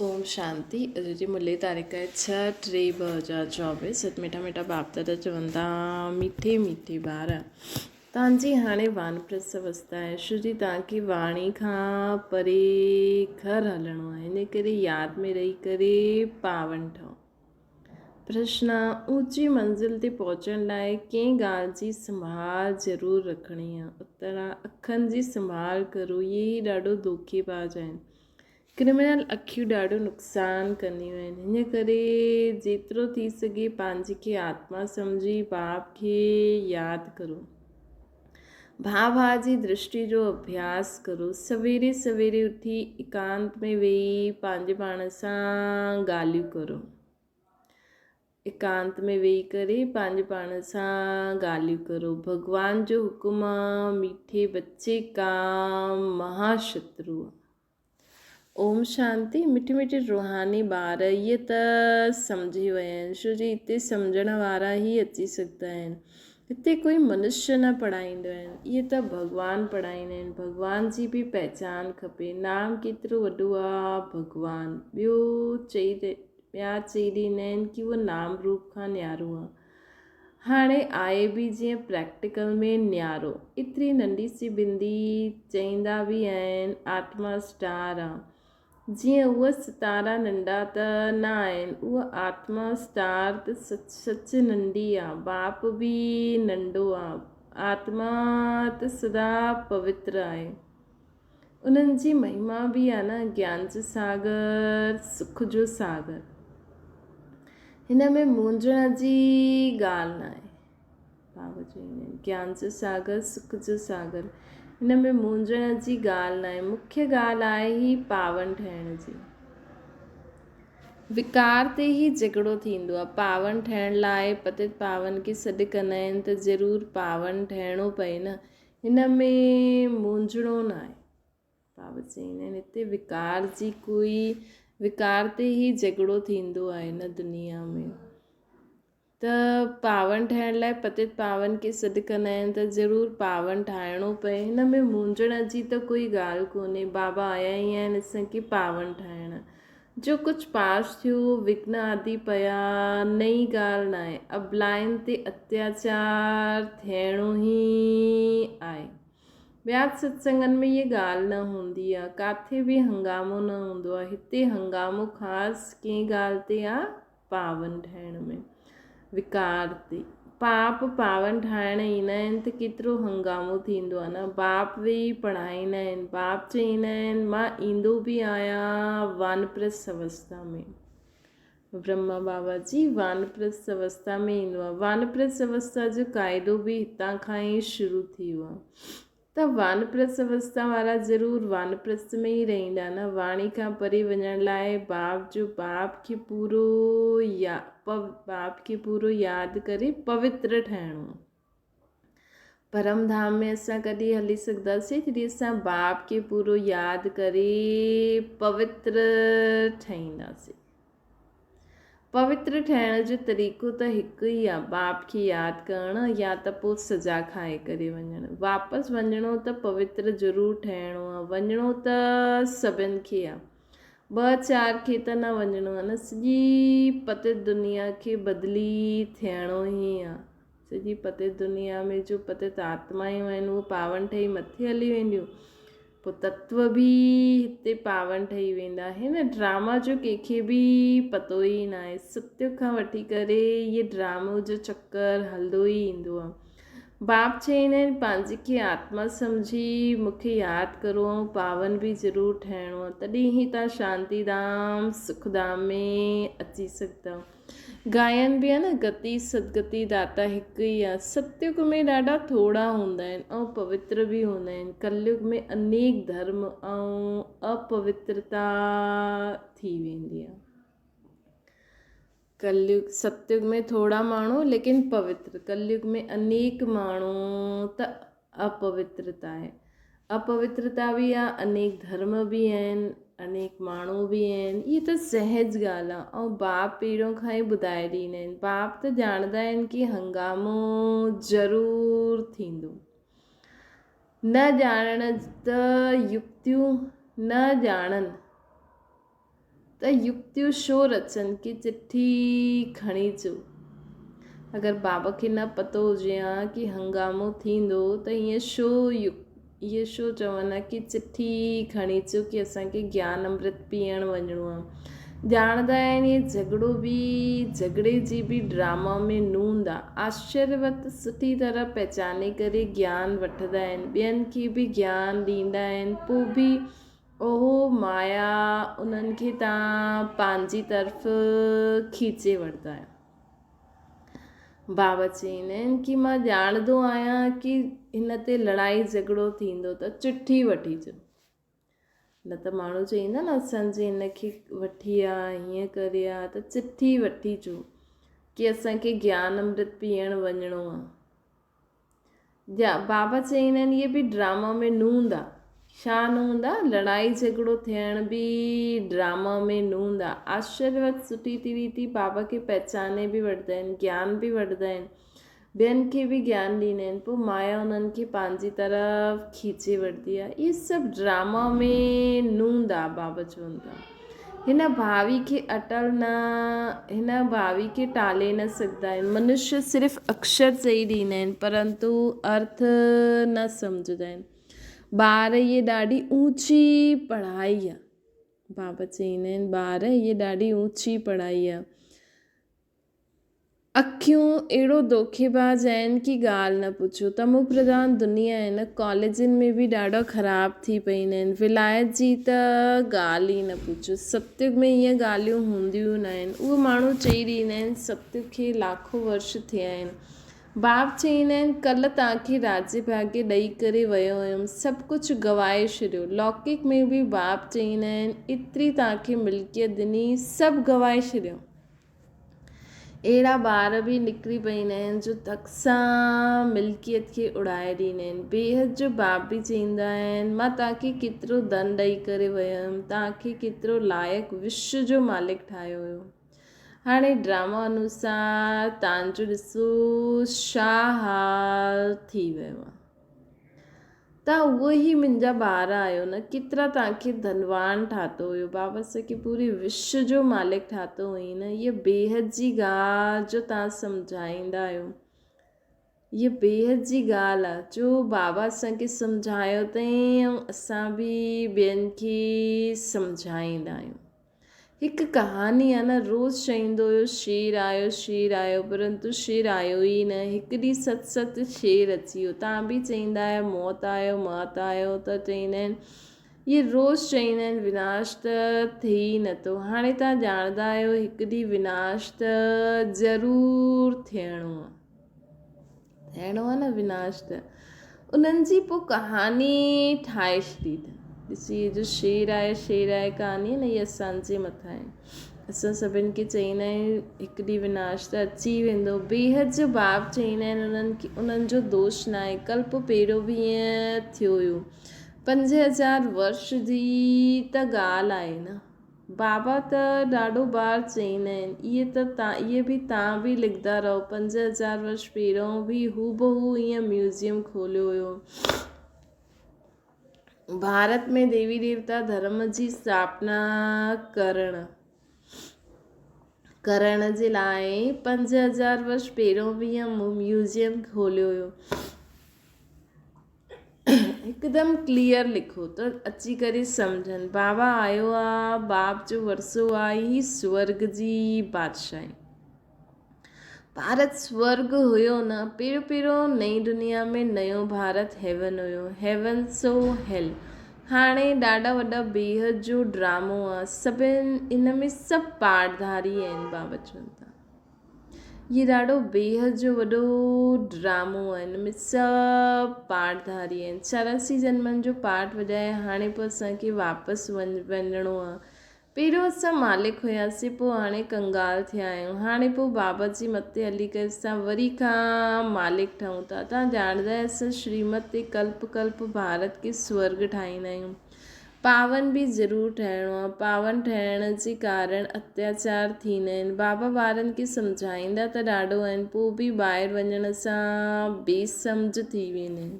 اوم شانتي اڄ جي ملي تاريخ آهي ڇهه ٽي 2024 ست مٺا مٺا باپ دادا چون ٿا مٺي مٺي ٻار توهان جي هاڻي وانپرست اوستا آهي شو جي توهان کي واڻي کان پري گهر هلڻو آهي ان ڪري ياد ۾ رهي ڪري پاون ٺهو پرشن اوچي منزل تي پهچڻ لاء ڪنهن ڳالهه جي سنڀال ضرور رکڻي آهي اتر اکن جي سنڀال ڪرو اهي ئي ڏاڍو دوکي باز آهن ڪرمنل اکيون ڏاڍو نقصان ڪنديون آهن ان ڪري جيترو ٿي سگهي پنهنجي کي آتما سمجهي باپ کي ياد ڪرو ڀاء ڀاء جي درشٽي جو اڀياس ڪرو سويري سويري اٿي ايڪانت ۾ ويهي پنهنجي پاڻ سان ڳالهيون ڪرو ايڪانت ۾ ويهي ڪري پنهنجي پاڻ سان ڳالهيون ڪرو. ڀڳوان جو حڪم آ، ميٺي بچي ڪا مها شترو آ. اوم شانتي. مٺي مٺي روحاني ٻار اهي ته سمجهي ويا آهن ڇو جي هتي سمجهڻ وارا ئي اچي سگهندا آهن. هتي ڪوئي منشيه نه پڙهائيندو آهن. اهي ته ڀڳوان پڙهائيندا آهن. ڀڳوان جي به پهچان کپي. نام ڪيترو وڏو آ ڀڳوان. ٻيو چئي ٻيا چئي ڏيندا آهن ڪي اهو نام روپ کان نيارو آ. هاڻي آهي به جيئن پريڪٽيڪل ۾ نيارو. ايتري ننڍي سي بندي چئيندا به آهن آتما اسٽار آ. جيئن اهي ستارا ننڍا ته نه آهن. اها آتما اسٽار ته سچ سچ ننڍي آ. باپ به ننڍو آ. آتما ته سدا پوتر آهي. انهن جي مهما به آ نه گيان جو ساگر سک جو ساگر هن ۾ مونجهڻ جي ڳالهه نه آهي بابا چوندا آهن گيان جو ساگر سک جو ساگر هن ۾ مونجهڻ جي ڳالهه نه آهي مکيه ڳالهه آهي هي پاون ٺهڻ جي وڪار تي ئي جهڳڙو ٿيندو آهي پاون ٺهڻ لاء پتت پاون کي سڏ ڪندا آهن ته ضرور پاون ٺهڻو پئي نه هن ۾ مونجهڻو ناهي. بابا چئيندا آهن هتي وڪار جي ڪوئي وڪار تي ئي جهڳڙو ٿيندو آهي هن دنيا ۾ ته پاون ٺاهڻ لاء پتت پاون کي سڏ ڪندا آهن ته ضرور پاون ٺاهڻو پئي هن ۾ مونجهڻ جي ته ڪوئي ڳالهه ڪونهي بابا آيا ئي آهن اسان کي پاون ٺاهڻ جو ڪجهه پاس ٿيو، وگهن آدي پيا، نئين ڳالهه ناهي. ابلائن تي اتياچار ٿيڻو ئي آهي. ٻيا ستسنگن ۾ هيء ڳالهه نه هوندي آ. ڪاٿي به هنگامو نه هوندو آ. هتي هنگامو خاص ڪنهن ڳالهه تي آ؟ پاون ٺاهڻ ۾، وڪار تي. پاپ پاون ٺاهڻ ايندا آهن ته ڪيترو هنگامو ٿيندو آهي نه. باپ ويهي پڙهائيندا آهن. باپ چئيندا آهن مان ايندو به آهيان وانپرست اوستا ۾. برهما بابا جي وانپرست اوستا ۾ ايندو آهي. وانپرست اوستا جو قاعدو به هتان کان ئي شروع ٿي ويو آهي. ته وانپرست اوستا وارا ضرور وانپرست ۾ ئي رهندا نه واڻي کان پري وڃڻ لاء باپ جو باپ کي پورو يا باپ کي پورو ياد ڪري پوتر ٺهڻو پرم ڌام ۾ اسان ڪڏهن هلي سگهنداسين جڏهن اسان باپ کي پورو ياد ڪري پوتر ٺهينداسين پوتر ٺهڻ جو طريقو ته هڪ ئي آ، باپ کي ياد ڪرڻ يا ته پوء سزا کائي ڪري وڃڻ. واپس وڃڻو ته پوتر ضرور ٺهڻو آ. وڃڻو ته سڀن کي آ. ٻه چار کي ته نه وڃڻو آ نه، سڄي پتت دنيا کي بدلي ٿيڻو ئي آ. سڄي پتت دنيا ۾ جو پتت آتمايون آهن اهي پاون ٺهي مٿي هلي وينديون. پوء تتو به هتي پاون ٺهي ويندا. هن ڊراما جو ڪنهن کي به پتو ئي ناهي. ستيگ کان وٺي ڪري هيء ڊرامو جو چڪر هلندو ئي ايندو آهي. باپ چئيندا آهن پنهنجي کي آتما سمجهي مون کي ياد ڪرو ۽ پاون به ضرور ٺهڻو آهي تڏهن ئي توهان شانتي ڌام سک ڌام ۾ اچي سگهندؤ. گائن به آهي نه گتي ستگتي داتا هڪ ئي آهي. ستيگ ۾ ڏاڍا ٿورا هوندا آهن ۽ پوتر به هوندا آهن. ڪليگ ۾ انيڪ ڌرم ۽ اپوترتا ٿي ويندي آهي. ڪليگ ستيگ ۾ ٿورا ماڻهو ليڪن پوتر ڪليگ ۾ انيڪ ماڻهو ته اپوترتا آهي. اپوترتا به آ، انيڪ ڌرم به آهن، انيڪ ماڻهو به آهن. اها ته سهج ڳالهه آ ۽ باپ پهريون کان ئي ٻڌائي ڏيندا آهن. باپ ته ڄاڻندا آهن ڪي هنگامو ضرور ٿيندو. نه ڄاڻڻ ته يڪتيون نه ڄاڻن. ته يڪتيون ڇو رچن ڪي چٺي کڻي اچو. اگر بابا کي نه پتو هجي ها ڪي هنگامو ٿيندو ته ائين ڇو اهي ڇو چون ها ڪي چٺي کڻي اچو ڪي اسان کي گيان امرت پيئڻ وڃڻو آهي. ڄاڻندا آهن اهي جهڳڙو به جهڳڙي جي به ڊراما ۾ نوند آ. آشچريوت سٺي طرح پهچاني ڪري گيان وٺندا آهن ٻين کي به گيان ڏيندا آهن پوء به اهو مايا انهن کي تان پنهنجي طرف کيچي وٺندا آهن. بابا چئيندا آهن ڪي مان ڄاڻندو آهيان ڪي هن تي لڙائي جهڳڙو ٿيندو ته چٺي وٺي اچو. نه ته ماڻهو چئيندا نه اسان جي هن کي وٺي آ هيئن ڪري آ ته چٺي وٺي اچو ڪي اسان کي گيان امرت پيئڻ وڃڻو آ. جا بابا چئيندا آهن اهي به ڊراما ۾ نوند آ. ڇا نوند آ؟ لڙائي جهڳڙو ٿيڻ به ڊراما ۾ نوند آ. آشچريوت سٺي ٿي ريتي بابا کي پهچاني به وٺندا آهن، گيان به وٺندا آهن، ٻين کي به گيان ڏيندا آهن، پوء مايا انهن کي پنهنجي طرف کيچي وٺندي آ. اهي سڀ ڊراما ۾ نوند آ بابا چون ٿا. هن ڀاوي کي اٽل نه، هن ڀاوي کي ٽالي نه سگهندا آهن. منشيه صرف اڪشر چئي ڏيندا آهن، پرنتو ارٿ نه سمجهندا آهن. ٻار هيء ڏاڍي اوچي پڙهائي آهي. بابا چئيندا آهن، ٻار هيء ڏاڍي اوچي پڙهائي آهي. اکيون اهڙو دوکيباز آهن ڪي ڳالهه نه پڇو. تمو پرڌان دنيا آهي نه ڪاليجن ۾ به ڏاڍا خراب ٿي پئين آهن. ولايت جي ته ڳالهه ئي نه پڇو. ستيگ ۾ ائين ڳالهيون هونديون نه آهن. اهو ماڻهو چئي ڏيندا آهن ستيگ کي لاکو ورش ٿيا آهن. باپ چئيندا آهن ڪلهه توهان کي راجي ڀاڳي ڏئي ڪري ويو هيم سڀ ڪجهه گوائي ڇڏيو. لوڪڪ ۾ به باپ چئيندا آهن ايتري توهان کي ملڪيت ڏني سڀ گوائي ڇڏيو. اهڙا ٻار به نڪري پئيندا آهن جو ڌڪ سان ملڪيت کي اڙائي ڏيندا آهن. بيحد جو باپ به چئيندا آهن، مان توهان کي ڪيترو ڌن ڏئي ڪري ويو هيم، توهان کي ڪيترو لائق وشو جو مالڪ ٺاهيو هيو. هاڻي ڊراما انوسار توهان جو ڏسو ڇا حال ٿي ويو آهي. توهان اهو ئي منهنجا ٻار آهيو نه، ڪيترا توهان کي ڌنوان ٺاتو هيو، بابا اسان کي پوري وشو جو مالڪ ٺاتو هئين نه، هيء بيحد جي ڳالهه جو توهان سمجهائيندا آهيو، هيء بيحد جي ڳالهه آهي جو بابا اسان کي سمجهايو اٿئين ۽ اسان به ٻين کي سمجهائيندا آهيون. هڪ ڪهاڻي آ نه روز چئيندو هيو شير آيو شير آيو پرنتو شير آيو ئي نه هڪ ڏينهن ست ست شير اچي ويو تان به چئيندا آهيو موت آيو موت آيو ته چئيندا آهن اهي روز چئيندا آهن وناش ته ٿئي ئي نٿو هاڻي تان ڄاڻندا آهيو هڪ ڏينهن وناش ته ضرور ٿيڻو آ. ٿيڻو آهي نه وناش ته انهن جي پوء ڪهاڻي ٺاهي ڇڏي اٿن ڏسي هي جو شير آهي شير آهي ڪهاڻي نه هي اسان جي مٿان آهي اسان سڀن کي چئيندا آهيون هڪ ڏينهن وناش ته اچي ويندو بيحد جو باپ چئيندا آهن انهن کي انهن جو دوش نه آهي ڪلپ پهريون به ائين ٿيو هيو 5000 ورش جي ته ڳالهه آهي نه بابا ته ڏاڍو بار چئيندا آهن، اهي ته تان اهي به تان به لکندا رهو، 5000 ورش پهريون به هوبهو ائين ميوزيم کوليو هيو. ڀارت ۾ ديوي ديوتا ڌرم جي اسٿاپنا ڪرڻ ڪرڻ جي لاء 5000 ورش پهريون به ائين ميوزيم کوليو هيو. هڪدم ڪليئر لکو ته اچي ڪري سمجهن بابا آيو آ باپ جو ورثو آ هي سورگ جي بادشاهي ڀارت سورگ هيو نه پهريون پهريون نئين دنيا ۾ نيو ڀارت هيون هيو هيون سو هيل هاڻي ڏاڍا وڏا بيحد جو ڊرامو آ سڀن ان ۾ سڀ پاڙڌاري آهن بابا چون ٿا هي ڏاڍو بيحد جو وڏو ڊرامو آهي هن ۾ سڀ پارٽ ڌاري آهن 84 جنمن جو پارٽ وڄائي هاڻي پوء اسان کي واپس وڃڻو آهي پهريون اسان مالڪ هياسين پوء هاڻي ڪنگال ٿيا آهيون هاڻي پوء بابا جي مٿي هلي ڪري اسان وري کان مالڪ ٺهون ٿا تان ڄاڻندا آهيو اسان شريمت تي ڪلپ ڪلپ ڀارت کي سورگ ٺاهيندا آهيون پاون به ضرور ٺهڻو آ. پاون ٺهڻ جي ڪارڻ اتياچار ٿيندا آهن. بابا ٻارن کي سمجهائيندا ته ڏاڍو آهن پوء به ٻاهر وڃڻ سان بي سمجهه ٿي ويندا آهن.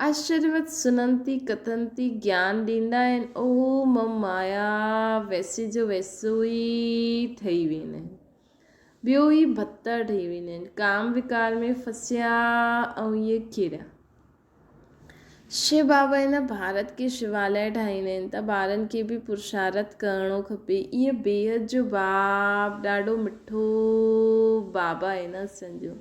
آشچريوت سننتي ڪٿنتي گيان ڏيندا آهن، اهو مم مايا ويسي جو ويسو ئي ٺهي ويندا آهن. ٻيو ئي ڀتر ٺهي ويندا آهن. ڪام وڪار ۾ ڦسيا ۽ اهي ڪيريا. شو بابا هن ڀارت کي شواليه ٺاهيندا آهن ته ٻارن کي به پرشارٿ ڪرڻو کپي. اهي بيحد جو باپ ڏاڍو مٺو بابا آهي نه اسان جو.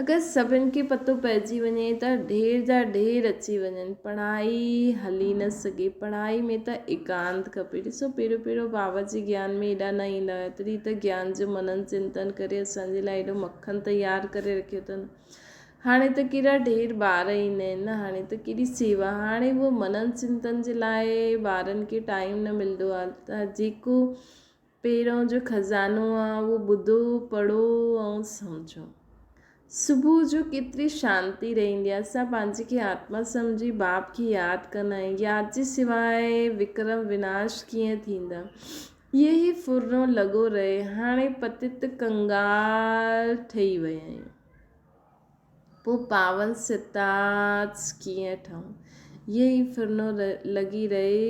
اگر سڀن کي پتو پئجي وڃي ته ڍير جا ڍير اچي وڃن. پڙهائي هلي نه سگهي. پڙهائي ۾ ته ايڪانت کپي. ڏسو پهريون پهريون بابا جي گيان ۾ ايڏا نه ايندا هيا تڏهن ته گيان جو منن چنتن ڪري اسان جي لاء ايڏو مکن تيار ڪري رکيو اٿن. هاڻي ته ڪيڏا ڍير ٻار ايندا آهن نه هاڻي ته ڪيڏي سيوا هاڻي اهو منن چنتن جي لاء ٻارن کي ٽائيم نه ملندو آهي ته جيڪو پهريون جو خزانو آهي اهو ٻڌو پڙهو ۽ سمجهو صبح جو ڪيتري شانتي رهندي آهي اسان پنهنجي کي آتما سمجهي باپ کي ياد ڪندا آهيون ياد جي سواء وڪرم وناش ڪيئن ٿيندا اهي ئي ڦرڻو لڳو رهي هاڻي پتت ڪنگال ٺهي ويا آهيون پوء پاون ستاچ ڪيئن ٺهون؟ اهي ئي ڦرڻو لڳي رهي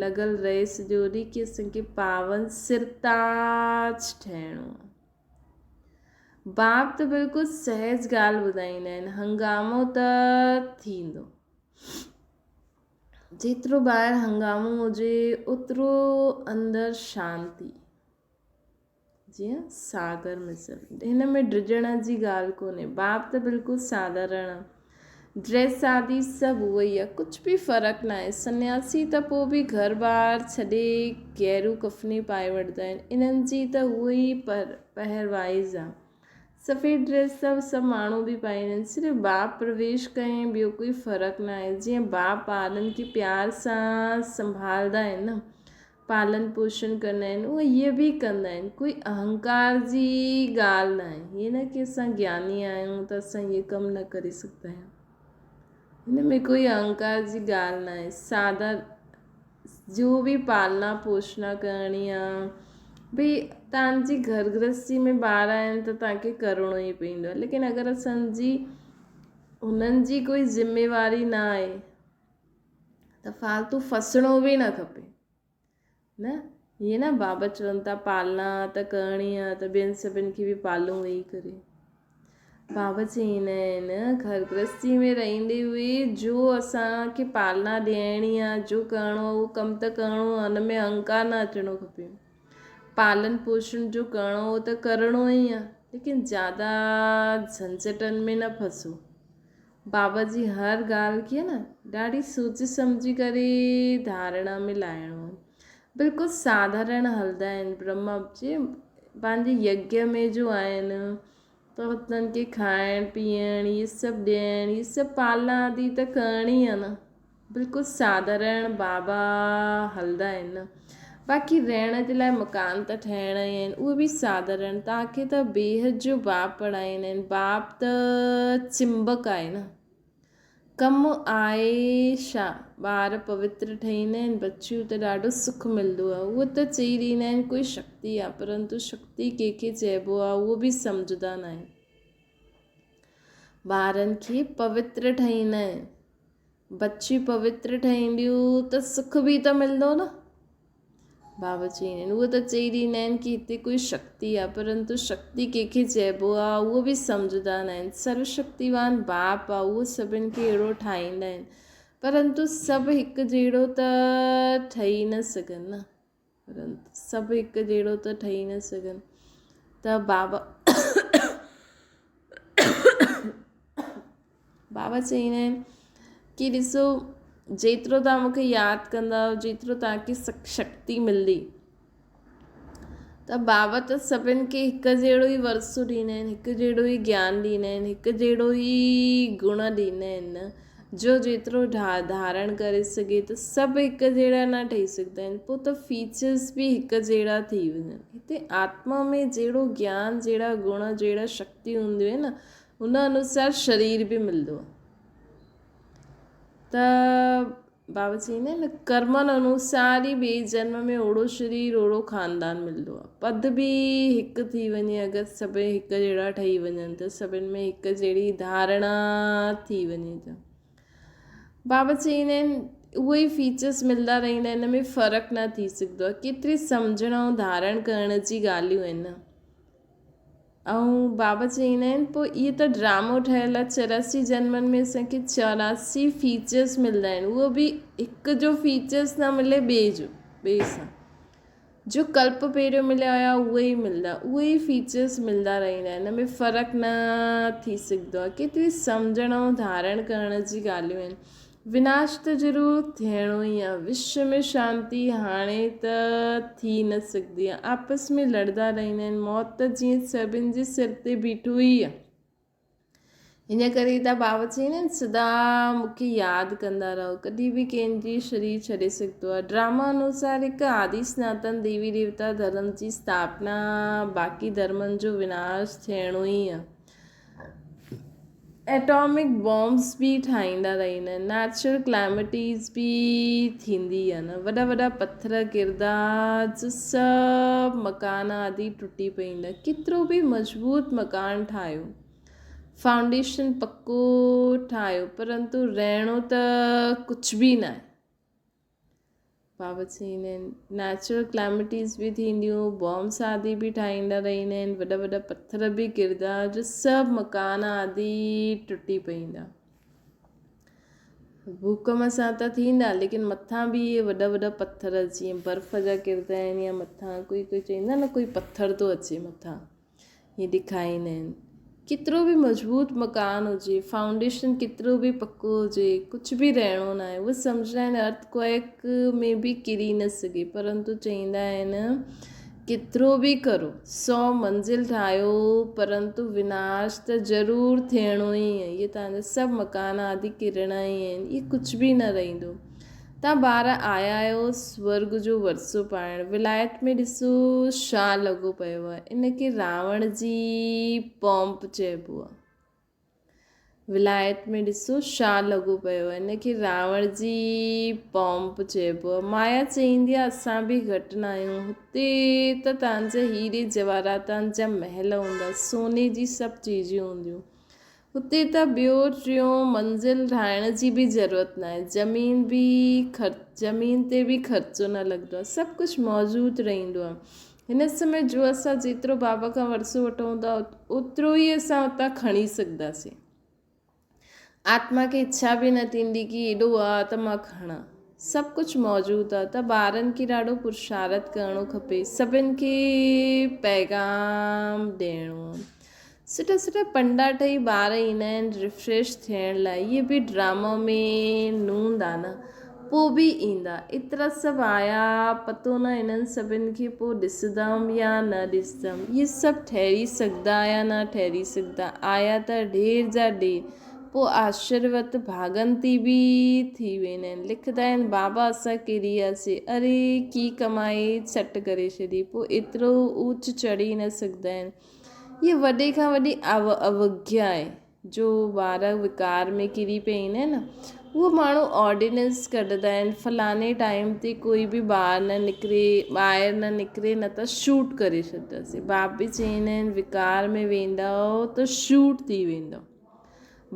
لڳل رهي سڄو ڏينهن ڪي اسان کي پاون سرتاج ٺهڻو آهي. باپ ته بلڪل سهج ڳالهه ٻڌائيندا آهن، هنگامو ته ٿيندو. جيترو ٻاهر هنگامو هجي اوترو اندر شانتي. جيئن ساگر مثل. هن ۾ ڊڄڻ جي ڳالهه ڪونهي. باپ ته بلڪل ساڌارڻ آ. ڊريس آدي سڀ اهو ئي آ. ڪجهه به فرق ناهي. سنياسي ته پوء به گهر ٻار ڇڏي گيرو ڪفني پائي وٺندا آهن. انهن جي ته اهو ئي پهروائز آ. سفيد ڊريس ته سڀ ماڻهو به پائيندا آهن. صرف باپ پرويش ڪيائين ٻيو ڪوئي فرق ناهي. جيئن باپ ٻارن کي پيار سان سنڀالدا آهن نه. پالن پوشڻ ڪندا آهن اهي هيء به ڪندا آهن ڪوئي اهنڪار جي ڳالهه نه آهي هيء نه ڪي اسان گياني آهيون ته اسان هيء ڪم نه ڪري سگهندا آهيون هن ۾ ڪوئي اهنڪار جي ڳالهه نه آهي سادا جو به پالنا پوشنا ڪرڻي آهي ڀئي توهان جي گهر گرهستي ۾ ٻار آهن ته توهان کي ڪرڻو ئي پوندو آهي ليڪن اگر اسان جي هنن جي ڪوئي ذميواري نه آهي ته فالتو ڦسڻو به نه کپي نه هيئن نه بابا چون ٿا پالنا ته ڪرڻي آ ته ٻين سڀن کي به پالون ويهي ڪري بابا چوندا آهن گهر گرهستي ۾ رهندي هئي جو اسان کي پالنا ڏيڻي آ جو ڪرڻو آ اهو ڪم ته ڪرڻو آ ان ۾ اهنڪار نه اچڻو کپي پالن پوشڻ جو ڪرڻو هو ته ڪرڻو ئي آ ليڪن زياده جهنجهٽن ۾ نه ڦسو بابا جي هر ڳالهه کي نه ڏاڍي سوچي سمجهي ڪري ڌارڻا ۾ لاهڻو آهي. بلڪل ساڌارڻ هلندا آهن برهما جي پنهنجي يگيه ۾ جو آهن ته هنن کي کائڻ پيئڻ اهي سڀ ڏيڻ اهي سڀ پالنا آدي ته ڪرڻي آهي نه بلڪل ساڌارڻ بابا هلندا آهن نه باقي رهڻ جي لاء مڪان ته ٺهڻا ئي آهن اهي به ساڌارڻ توهان کي ته بيحد جو باپ پڙهائيندا آهن باپ ته چمبڪ آهي نه ڪم آهي ڇا ٻار پوتر ٺهيندا آهن بچيون ته ڏاڍو سک ملندو آهي اهو ته چئي ڏيندا آهن ڪوئي شڪتي آهي پرنتو شڪتي ڪنهن کي چئبو آهي اهو به سمجهندا نه آهن ٻارن کي پوتر ٺهيندا آهن بچي پوتر ٺهينديون ته سک به ته ملندو نه. بابا چئي آهن اهو ته چئي ڏيندا آهن ڪي هتي ڪوئي شڪتي آهي پرنتو شڪتي ڪنهن کي چئبو آهي اهو به سمجهندا نه آهن سرو شڪتيوان باپ آهي اهو سڀن کي اهڙو ٺاهيندا آهن پرنتو سڀ هڪ جهڙو ته ٺهي نه سگهن نه پرنتو سڀ هڪ جهڙو ته ٺهي نه سگهن ته بابا بابا چوندا آهن ڪي ڏسو جيترو توهان مون کي ياد ڪندؤ جيترو توهان کي شڪتي ملندي ته بابا ته سڀن کي هڪ جهڙو ئي ورثو ڏيندا آهن هڪ جهڙو ئي گيان ڏيندا آهن هڪ جهڙو ئي گڻ ڏيندا آهن جو جيترو ڌارڻ ڪري سگهي ته سڀ هڪ جهڙا نه ٺهي سگهندا آهن پوء ته فيچرس به هڪ جهڙا ٿي وڃن هتي آتما ۾ جهڙو گيان جهڙا گڻ جهڙا شڪتي هونديون آهن نه ان انوسار شرير به ملندو آهي ته بابا چوندا آهن نه ڪرمن انوسار ئي ٻئي جنم ۾ اوڙو شرير اوڙو خاندان ملندو آهي پد به هڪ ٿي وڃي اگر سڀئي هڪ جهڙا ٺهي وڃن ته سڀن ۾ هڪ جهڙي ڌارڻا ٿي وڃي ته بابا چئيندا آهن اهي ئي فيچرس ملندا رهندا آهن ان ۾ فرق نه ٿي سگهندو آهي ڪيتري سمجهڻ ۽ ڌارڻ ڪرڻ جي ڳالهيون آهن ۽ بابا چئيندا آهن پوء اهي ته ڊرامو ٺهيل آهي 84 جنمن ۾ اسانکي 84 فيچرس ملندا آهن اهو به هڪ جو فيچرس نه ملي ٻئي جو ٻئي سان جو ڪلپ پهريون مليا هيا اهي ئي ملندا اهي ئي فيچرس ملندا رهندا آهن ان ۾ فرق نه ٿي سگهندو آهي ڪيتري سمجهڻ ۽ ڌارڻ ڪرڻ جي ڳالهيون آهن وناش ته ضرور ٿيڻو ئي آهي وشو ۾ شانتي هاڻي ته ٿي نه سگهندي آهي آپس ۾ لڙندا رهندا آهن موت ته جيئن سڀن جي سر تي بيٺو ئي آهي ان ڪري ته بابا چئي نه سدا مون کي ياد ڪندا رهو ڪڏهن به ڪنهن جي شرير ڇڏي سگهندو آهي ڊراما انوسار هڪ آدي سناتن ديوي ديوتا ڌرم جي اسٿاپنا باقي ڌرمن جو وناش ٿيڻو ئي آهي ايٽامڪ بامبس به ٺاهيندا رهندا آهن نيچرل ڪلائمٽيز به ٿيندي آهي نه وڏا وڏا پٿر ڪردا جو سڀ مڪان آدي ٽٽي پئيندا ڪيترو به مضبوط مڪان ٺاهيو فائونڊيشن پڪو ٺاهيو پرنتو رهڻو ته ڪجهه به ناهي بابا چئيندا آهن نيچرل ڪليمٽيز به ٿينديون بامس آدي به ٺاهيندا رهندا آهن وڏا وڏا پٿر به ڪردا جو سڀ مڪان آدي ٽٽي پئيندا ڀوڪم سان ته ٿيندا ليڪن مٿان به اهي وڏا وڏا پٿر جيئن برف جا ڪردا آهن يا مٿان ڪوئي ڪوئي چئيندا نه ڪوئي پٿر ٿو اچي مٿان هي ڏيکاريندا آهن. ڪيترو به مضبوط مڪان هجي، فائونڊيشن ڪيترو به پڪو هجي، ڪجهه به رهڻو ناهي. اهي سمجهندا آهن ارٿ ڪوئڪ ۾ به ڪري نه سگهي، پرنتو چئيندا آهن ڪيترو به ڪرو، سو منزل ٺاهيو، پرنتو وناش ته ضرور ٿيڻو ئي آهي. اهي توهان جا سڀ مڪان آدي ڪرڻا ئي آهن، اهي ڪجهه به نه رهندو. تان ٻار آيا آهيو سورڳ جو ورثو پائڻ. ولايت ۾ ڏسو ڇا لڳو پيو آهي. ان کي راوڻ جي پونپ چئبو آهي. ولايت ۾ ڏسو ڇا لڳو پيو آهي. ان کي راوڻ جي پونپ چئبو آهي. مايا چئيندي آهي اسان به گهٽ نه آهيون. هتي ته تان جا هيري جواهراتان جا محل هوندا. سوني جي سڀ چيزون هونديون. هتي ته ٻيو ٽيون منزل ٺاهڻ جي به ضرورت ناهي، زمين به خرچ زمين تي به خرچو نه لڳندو آهي، سڀ ڪجهه موجود رهندو آهي. هن سمي جو اسان جيترو بابا کان ورثو وٺون ٿا اوترو ئي اسان اتان کڻي سگهنداسين. آتما کي اڇا به نه ٿيندي ڪي ايڏو آ ته مان کڻان. سڀ ڪجهه موجود آ ته ٻارن کي ڏاڍو پرشارٿ ڪرڻو کپي، سڀن کي پيغام ڏيڻو آ. سٺا سٺا پنڊا ٺهي ٻار ايندا آهن ريفريش ٿيڻ لاء اهي به ڊرامو ۾ نوند آ نه پو به ايندا ايترا سڀ آيا پتو نه انهن سڀن کي پو ڏسندم يا نه ڏسندم اهي سڀ ٺهري سگهندا يا نه ٺهري سگهندا آيا ته ڍير جا ڍير پو آشروت ڀاڳنتي به ٿي ويندا آهن لکندا آهن بابا اسان ڪري وياسي اري ڪي ڪمائي ڇٽ ڪري ڇڏي پو ايترو اوچ چڙهي نه سگهندا آهن هيء وڏي کان وڏي اوگيا آهي جو ٻار وڪار ۾ ڪري پيا ايندا آهن نه اهو ماڻهو آرڊيننس ڪڍندا آهن فلاڻي ٽائيم تي ڪوئي به ٻاهر نه نڪري ٻاهر نه نڪري نه ته شوٽ ڪري ڇڏنداسين باپ به چوندا آهن وڪار ۾ ويندؤ ته شوٽ ٿي ويندؤ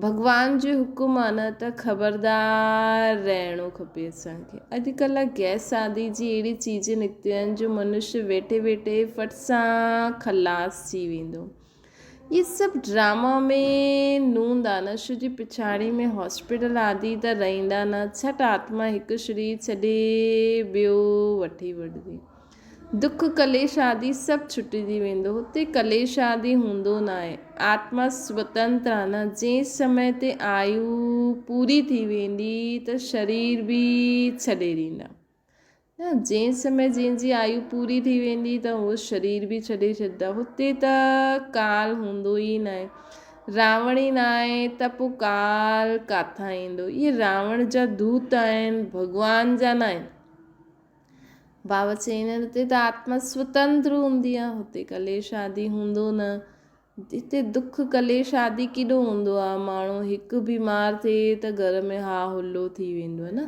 ڀڳوان جو حڪم آ نه ته خبردار رهڻو کپي اسان کي. اڄڪلهه گئس آدي جي اهڙي چيزون نڪتيون آهن جو منش ويٺي ويٺي ڦٽ سان خلاص ٿي ويندو. اهي سڀ ڊراما ۾ نوند آ نه شو جي پڇاڙي ۾ هاسپيٽل آدي ته رهندا نه ڇٽ آتما هڪ شرير ڇڏي ٻيو وٺي وٺندي. دک ڪليش آدي سڀ ڇٽجي ويندو. هتي ڪليش آدي هوندو ناهي. آتما سوتنتر آهي نه. جنهن سمي تي آيو پوري ٿي ويندي ته شرير به ڇڏي ڏيندا. نه جنهن سمي جنهن جي آيو پوري ٿي ويندي ته اهو شرير به ڇڏي ڇڏيندا. هتي ته ڪال هوندو ئي ناهي. راوڻ ئي ناهي ته پوء ڪال ڪاٿان ايندو. اهي راوڻ جا دوت آهن، ڀڳوان جا ناهن. بابا چئين آهن هتي ته آتما سوتنتر هوندي آهي هتي ڪليش آدي هوندو نه هتي دک ڪليش آدي ڪيڏو هوندو آهي ماڻهو هڪ بيمار ٿئي ته گهر ۾ ها هلو ٿي ويندو آهي نه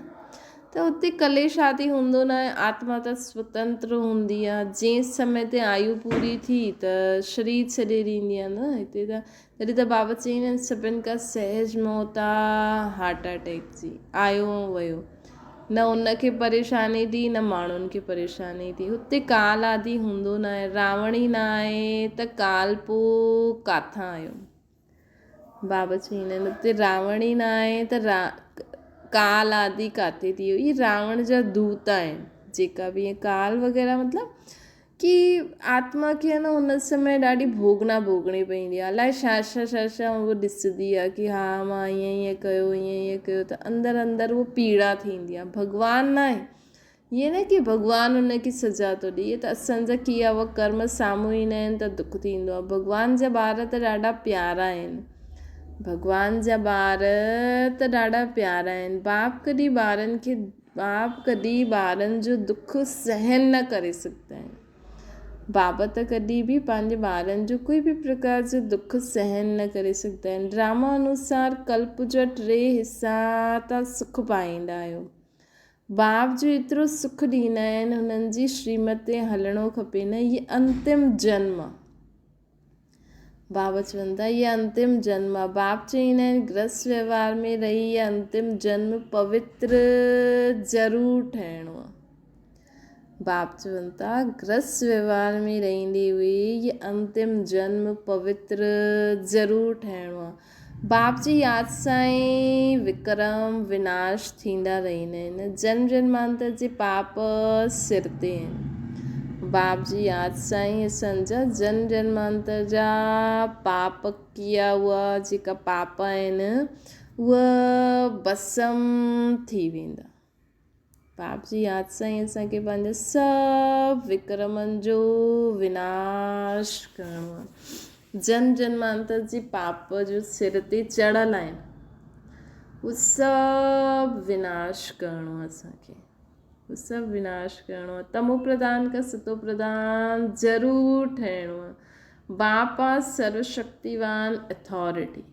ته اتي ڪليش آدي هوندو ناهي، آتما ته سوتنتر هوندي آهي، جنهن سمي تي آيو پوري ٿي ته شرير ڇڏي ڏيندي آهي نه، هتي ته تڏهن ته بابا چئين آهن سڀن کان سهج موت آ هارٽ اٽيڪ جي، آيو ۽ ويو، نه ان کي پريشاني ٿي نه ماڻهن کي پريشاني ٿي، هتي ڪال آدي هوندو ناهي، راوڻ ئي ناهي ته ڪال پوء ڪاٿان آيو. بابا چوندا آهن اتي راوڻ ئي نه آهي ته را ڪال آدي ڪاٿي ٿي ويو اهي راوڻ جا دوت آهن جيڪا به ائين ڪال وغيره مطلب ڪي آتما کي آهي نه هن سمي ڏاڍي ڀوڳنا ڀوڳڻي پوندي آهي الائي ڇا ڇا ڇا ڇا اهو ڏسندي آهي ڪي ها مان ائين ائين ڪيو ائين ائين ڪيو ته اندر اندر اهو پيڙا ٿيندي آهي ڀڳوان نه آهي ائين نه ڪي ڀڳوان ان کي سزا ٿو ڏئي ته اسان جا ڪيا هئا ڪرم سامهون ايندا آهن ته دک ٿيندو آهي ڀڳوان جا ٻار ته ڏاڍا پيارا آهن ڀڳوان جا ٻار ته ڏاڍا پيارا آهن باپ ڪڏهن ٻارن کي باپ ڪڏهن ٻارن جو دک سهن نه ڪري سگهندا آهن بابا ته ڪڏهن به پنهنجي ٻارن جو ڪوئي به پرڪار جو دک سهن نه ڪري سگهندا آهن ڊراما انوسار ڪلپ جا ٽي حصا تان سک پائيندا آهيو باپ جو ايترو سک ڏيندا آهن هنن جي شريمت تي هلڻو کپي نه هي انتم جنم آ بابا چون ٿا هي انتم جنم آ باپ چئيندا آهن گرهست ويوهار ۾ رهي هي انتم جنم پوتر ضرور ٺهڻو آ باپ چون ٿا گرهست ويوهار ۾ رهندي هئي هي انتم جنم پوتر ضرور ٺهڻو آ باپ جي ياد سان ئي وڪرم وناش ٿيندا رهندا آهن. جنم جنمانتر جي پاپ سر تي آهن. باپ جي ياد سان ئي اسان جا جنم جنمانتر جا پاپ ڪيا هئا جيڪا پاپ آهن اهي ڀسم ٿي ويندا. باپ جي ياد سان ئي اسان کي پنهنجي سڀ وڪرمن جو وناش ڪرڻو آهي. جنم جنمانتر جي پاپ جو سر تي چڙهيل آهن اهو سڀ وناش ڪرڻو آهي اسان کي اهو سڀ وناش ڪرڻو آهي. تمو پرڌان کان ستو پرڌان ضرور ٺهڻو آهي. باپ آهي سرو شڪتيوان اٿارٽي.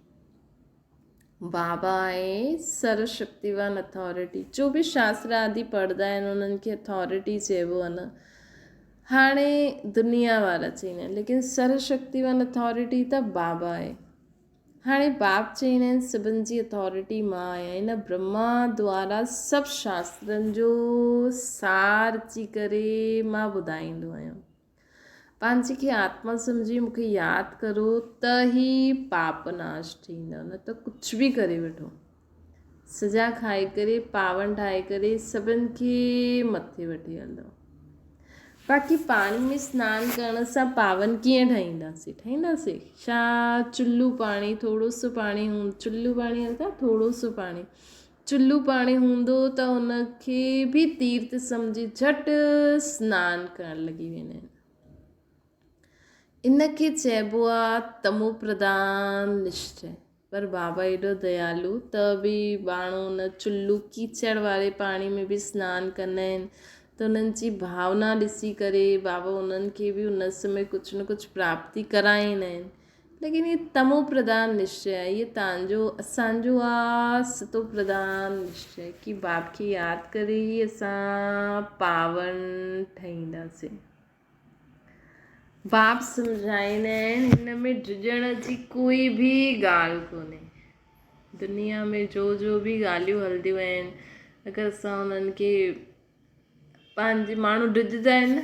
بابا آهي سرو شڪتيوان اٿارٽي جو به شاستر آدي پڙهندا آهن انهن کي اٿارٽي چئبو آهي نه هاڻي دنيا وارا چئيندا آهن ليڪن سرو شڪتيوان اٿارٽي ته بابا آهي هاڻي باپ چئيندا آهن سڀن جي اٿارٽي مان آهيان هن برهما دوارا سڀ شاسترن جو سار اچي ڪري مان ٻڌائيندو آهيان پنهنجي کي آتما سمجهي مون کي ياد ڪرو ته ئي پاپ ناش ٿيندو نه ته ڪجهه به ڪري وٺو سزا کائي ڪري پاون ٺاهي ڪري سڀن کي مٿي وٺي هلندو باقي پاڻي ۾ سنان ڪرڻ سان پاون ڪيئن ٺاهينداسين ٺاهينداسين ڇا چلو پاڻي ٿورو سو پاڻي چلو پاڻي ٿورو سو پاڻي چلهو پاڻي هوندو ته ان کي به تيرٿ سمجهي جهٽ سنان ڪرڻ لڳي ويندا آهن. ان کي چئبو آ تمو پرڌان نشچي. پر بابا ايڏو ديالو ته به ٻاڻو ان چلهو ڪيچڙ واري پاڻي ۾ به سنان ڪندا آهن ته انهن جي ڀاونا ڏسي ڪري بابا انهن کي به ان سمي ڪجهه نه ڪجهه پراپتي ڪرائيندا آهن. ليڪن هي تمو پرڌان نشچي آهي، هي تان جو اسان جو آ ستو پرڌان نشچي ڪي باپ کي ياد ڪري ئي اسان پاون ٺهينداسين. باپ سمجهائيندا آهن هن ۾ ڊڄڻ جي ڪوئي به ڳالهه ڪونهي. دنيا ۾ جو جو به ڳالهيون هلنديون آهن اگر اسان انهن کي پنهنجي ماڻهو ڊڄندا آهن نه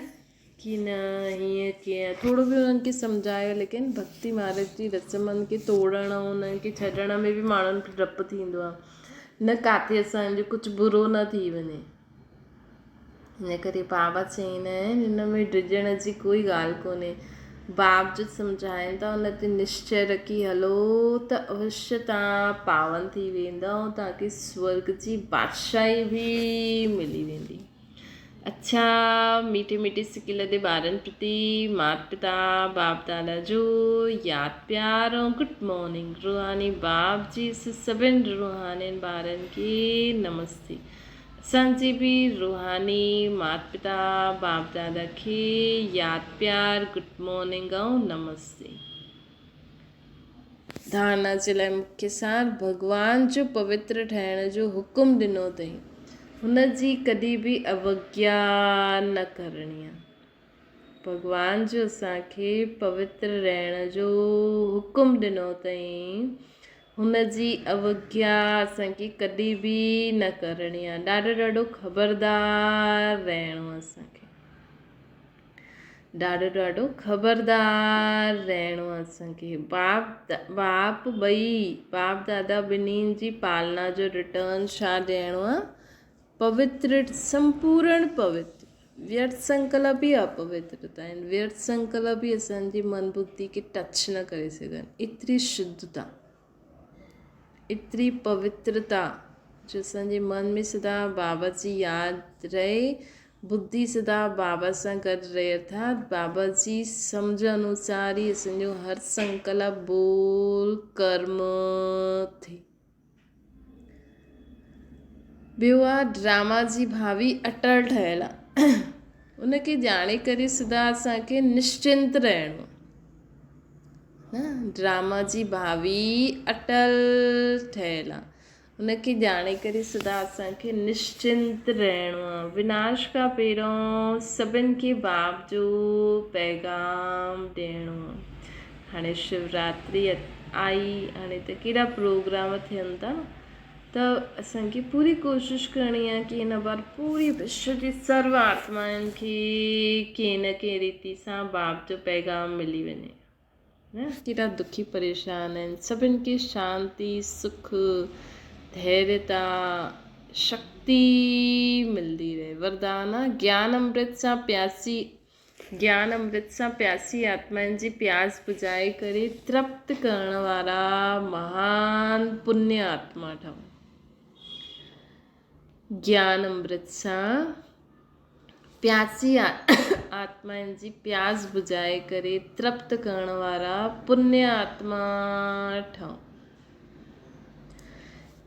ڪي نه هيئن ڪيئن ٿورو به انهن کي سمجهايو ليڪن ڀڪتي مارگ جي رسمن کي ٽوڙڻ ۽ انهن کي ڇڏڻ ۾ به ماڻهن کي ڊپ ٿيندو آهي نه ڪاٿي اسانجو ڪجهه برو نه ٿي وڃي ان ڪري بابا چوندا آهن هن ۾ ڊڄڻ جي ڪوئي ڳالهه ڪونهي باب جو سمجهائين ٿا ان تي نشچي رکي هلو ته اوشيه توهان پاون ٿي ويندا ۽ توهان کي سورڳ جي بادشاهي به ملي ويندي. اڇا ميٺي ميٺي سڪي لڌي ٻارن پرتي مات پتا باپ دادا جو ياد پيار ۽ گڊ مارننگ روحاني باپ جي سڀن روحانين ٻارن کي نمستي. اسان جي به روحاني مات پتا باپ دادا کي ياد پيار گڊ مارننگ ۽ نمستي. ڌارنا جي لاء مکيه سار ڀڳوان جو پوتر ٺهڻ جو حڪم ڏنو اٿئي. هن جي ڪڏهن به اوگيا نه ڪرڻي آهي. ڀڳوان جو اسان کي پوتر رهڻ جو حڪم ڏنو اٿائين، هن جي اوگيا اسان کي ڪڏهن به نه ڪرڻي آهي. ڏاڍو ڏاڍو خبردار رهڻو آهي اسان کي. ڏاڍو ڏاڍو خبردار رهڻو آهي اسان کي. باپ باپ ٻئي باپ دادا ٻنهين جي پالنا جو ريٽرن ڇا ڏيڻو آهي؟ پوتر سمپورڻ پوتر. ويرٿ سنڪلپ ئي اپوترتا آهن. ويرٿ سنڪلپ ئي اسان جي من ٻڌي کي ٽچ نه ڪري سگهن. ايتري شڌتا، ايتري پوترتا جو اسان جي من ۾ سدا بابا جي ياد رهي، ٻڌي سدا بابا سان گڏ رهي ارٿات بابا جي سمجهه انوسار ئي اسان جو هر سنڪلپ، ٻول، ڪرم ٿئي. ٻيو آ ڊراما جي ڀاوي اٽل ٺهيل آ. ان کي ڄاڻي ڪري سدا اسان کي نشچنت رهڻو آ. نه ڊراما جي ڀاوي اٽل ٺهيل آ. ان کي ڄاڻي ڪري سدا اسان کي نشچنت رهڻو آ. وناش کان پهريون سڀن کي باپ جو پيغام ڏيڻو آ. هاڻي شوراتري آئي هاڻي ته ڪيڏا پروگرام ٿين ٿا ته اسان کي پوري ڪوشش ڪرڻي آهي ڪي هن بار پوري وشو جي سرو آتمائن کي ڪنهن نه ڪنهن ريتي سان باپ جو پيغام ملي وڃي نه ڪيڏا دکي پريشان آهن سڀن کي شانتي سک ڌيريتا شڪتي ملندي رهي وردان آ گيان امرت سان پياسي گيان امرت سان پياسي آتمائن جي پياس بجهائي ڪري ترپت ڪرڻ وارا مهان پڃ آتما ٺهو. گيان امرت سان پياسي آتمائن جي پياس بجهائي ڪري ترپت ڪرڻ وارا پڃ آتما ٺهو.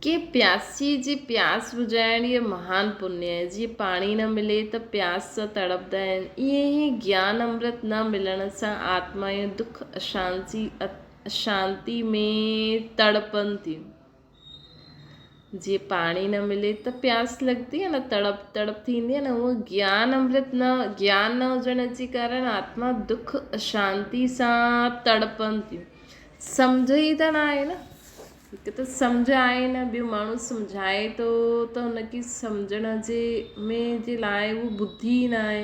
ڪي پياسي جي پياس بجهائڻ اهو مهان پڃ آهي. جيئن پاڻي نه ملي ته پياس سان تڙپدا آهن، ائين ئي گيان امرت نه ملڻ سان آتمائون دک اشانتي ۾ تڙپن ٿيون. جيئن پاڻي نه ملي ته پياس لڳندي آهي نه، تڙپ تڙپ ٿيندي آهي نه، اونئن گيان امرت نه گيان نه هجڻ جي ڪارڻ آتما دک اشانتي سان تڙپن ٿيون. سمجهه ئي ته نه آهي نه. هڪ ته سمجهه آهي نه ٻيو ماڻهو سمجهائي ٿو ته هن کي سمجهڻ جي ۾ جي لاء هو ٻڌي ئي نه آهي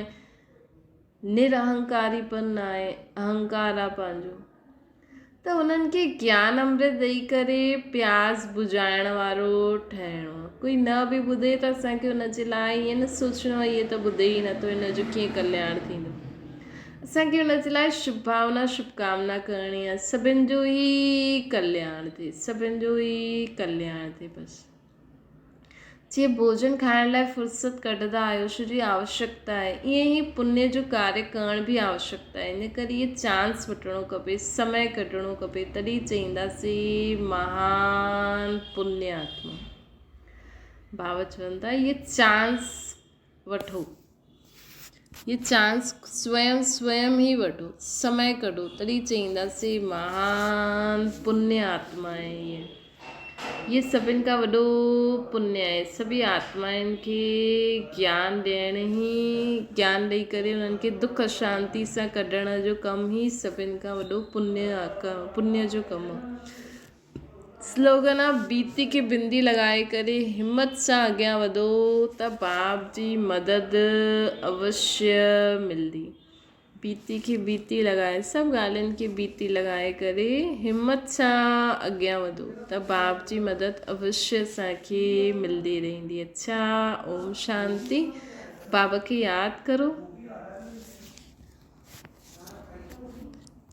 نرهنڪاري پن نه آهي اهنڪار آهي پنهنجو ته هنن کي گيان امرت ڏئي ڪري پياس بجهائڻ وارو ٺهڻو آهي ڪوئي نه به ٻڌي ته اسانکي هن جي لاء ائين نه سوچڻو آهي اهي ته ٻڌي ئي نٿو هن جو ڪيئن ڪلياڻ ٿيندو اسان کي ان جي لاء شڀ ڀاونا شڀ ڪامنا ڪرڻي آهي سڀن جو ئي ڪلياڻ ٿئي سڀن جو ئي ڪلياڻ ٿئي بس جيئن ڀوڄن کائڻ لاء فرصت ڪڍندا آهيو ڇو جي آوشڪتا آهي ائين ئي پڃ جو ڪاريه ڪرڻ به آوشڪتا آهي ان ڪري اهي چانس وٺڻو کپي سمي ڪڍڻو کپي تڏهن چئينداسين مهان پڃ آتما بابا چون ٿا اهي چانس وٺو. هي چانس سويم سويم ئي وٺو، سمي ڪڍو، تڏهن چئينداسين مهان پڃ آتما آهي هيء. هيء سڀن کان وڏو پڃ آهي. سڀئي آتمائن کي گيان ڏيڻ ئي گيان ڏئي ڪري انهن کي دک اشانتي سان ڪڍڻ جو ڪم ئي سڀن کان وڏو پڃ جو ڪم آهي. سلوگن آ بيتي کي بندي لڳائي ڪري همت سان اڳيان وڌو ته باپ جي مدد اوشيه ملدي. بيتي کي بيتي لڳائي سڀ ڳالهين کي بيتي لڳائي ڪري همت سان اڳيان وڌو ته باپ جي مدد اوشيه اسان کي ملدي رهندي. اڇا اوم شانتي بابا کي ياد ڪرو.